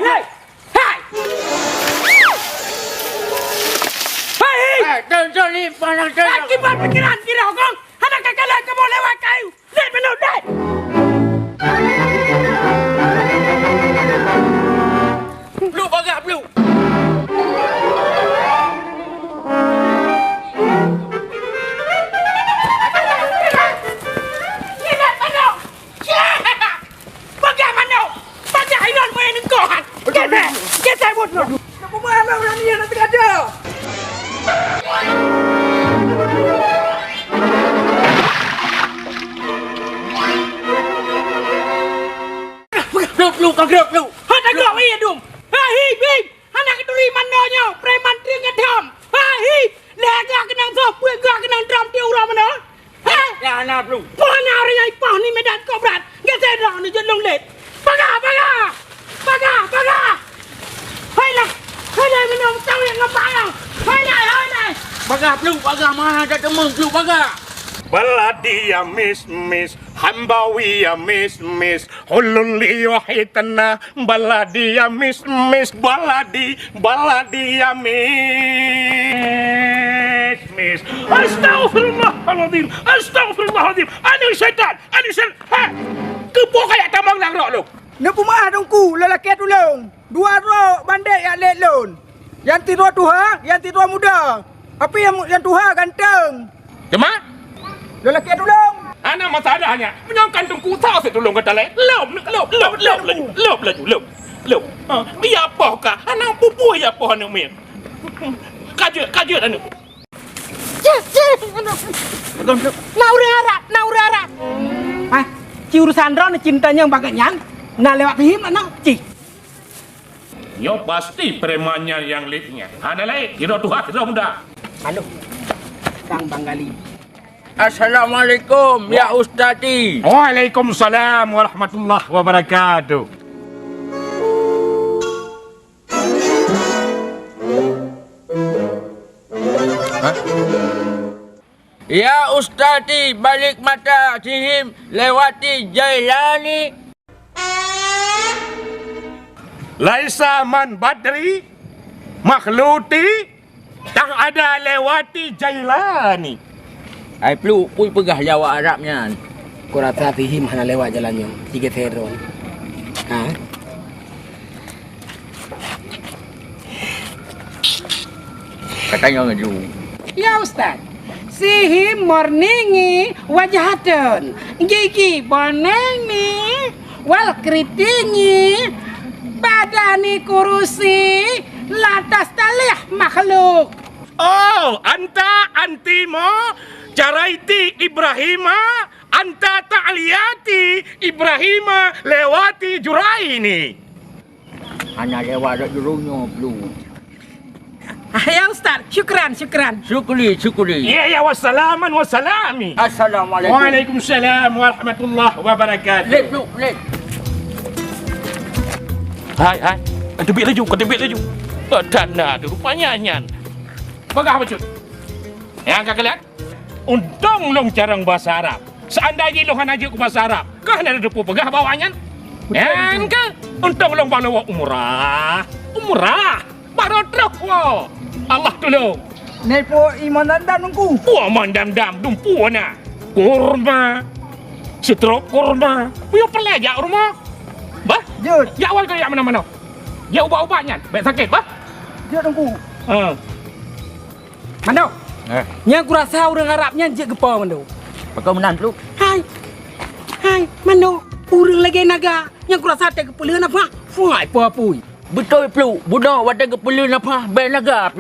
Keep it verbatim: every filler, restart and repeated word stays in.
Hai! Hai! Hai! Eh, teuntèe ni, pandang teuntèe. Akibat pikiran kira kong, hana ka kalon kamoe lewat kayu. Lét meunoe, lét! Pluek bagah, pluek! Lét meunoe! Bagah manoe! Bagah inong meu'en engkau han! Gesek! Gesek buet droe! Nak peumeu'ah lôn ureueng nyan, nak teugajoe! Pluek, pluek, ka geurok, pluek! Hai, tagok, iya, dum! Hai, hi, hi! Hana keuturi manoe nyoe, preman teuingat ham! Hai, hi! Lhèe gah keunong soh, peuet gah keunong drom tiep uroe manoe! Hah? Ya, hana, Bro. Peue na ureueng nyang ipoh ni medan kobrat? Geuseudoe ni jeuet lôn lét. Paga, paga! Paga, paga! Hoi lah! Hoi lah, minong sawit ngon payong! Hoi lah, hoi lah! Paga, Bro, paga, ma that teumong, Bro, paga! Baladi ya mis, mis, hambawi ya mis, mis, hulul liwahi tanah, baladi ya mis, mis, baladi, baladi ya mis, mis. Astaghfirullahaladzim, astaghfirullahaladzim. Aneuk syaitan, aneuk syaitan. Ha! Keupeue kajak tamong lam rok lôn? Neupeumeu'ah Teungku, lôn lakèe tulông. Dua droe bandét jak lét lôn. Nyang sidroe tuha, nyang sidroe muda. Tapi nyang, nyang tuha ganteng. Teuma? Lôn lakèe tulông. Hana masalah nyan. Meunyoe kan Teungku, soe sit tulông gata lé? Lom, lom, lom, lom, laju, lom, laju, lom, lom. Ha, ya poh ka. Hana peue-peue ya poh aneuk miet. Ka jeuet, ka jeuet aneuk. Cih, cih, aneuk. Na ureueng Arab, na ureueng Arab. Hah? Ci urusan droeneuh cinta nyang bagat nyan? Na lewat pihim aneuk? Cih. Nyoe pasti preman nyan nyang lét nyan. Hana laén, sidroe tuha, sidroe muda. Halo. Kang Banggali. Assalamualaikum, ya Ustadi. Waalaikumsalam warahmatullahi wabarakatuh. Hah? Ya Ustadi, balik mata sihim lewati Jailani. Laisa man badri makhluti tang ada lewati Jailani. Hai Pluek, peue peugah Jawa Arab nyan? Kurasa sihim hana lewat jalan nyoe. Tiga seron. Ha? Katanya ngeju. Ya Ustaz, sihim morningi wajhatun, gigi boningi wal kritingi, badani kurusi la tastalih makhluk. Oh, anta anti mo caraiti Ibrahima, anta ta'liyati Ibrahima lewati juraini. Hana lewat rot jurông nyoe, Blu. Ah, ya Ustaz, syukran, syukran. Syukuri, syukuri. Ya, ya, wassalaman wassalami. Assalamualaikum. Waalaikumsalam warahmatullahi wabarakatuh. Lét, Blu, lét. Hai, hai. Kau teubiet laju, kau teubiet laju. Oh, tanda tu rupanya nyan. Bagah bacut. Nyang ka keuliat? Untông lôn carông basa Arab. Seandai jih lôn hana jeuet keu basa Arab, kah hana teupeu peugah bak awaknyan? Beutôi, beutôi. Nyan keuh untông lôn bak lôn woe umrah. Umrah! Barô troh woe! Allah tulông! Nyan peue iman dam-dam, Teungku? Peue iman dam-dam, dumpeue na. Kurma. Sitrok kurma. Peue peureulèe jak rumoh? Bah? Jeuet. Jak awai keu jak manoe-manoe. Jak ubat-ubat nyan, bèk sakét, bah? Jeuet, Teungku. Ha. Manoe. Eh. Nyang kurasa ureueng Arab nyan jeuet geupo manoe. Pakon meunan, Pluek? Hai. Hai, manoe. Ureueng lagèe naga. Nyang kurasa watèe geupeulheueh nafah, fuai po apui. Beutôi, Pluek. Bunoe watèe geupeulheueh nafah, bèe naga, Pluek.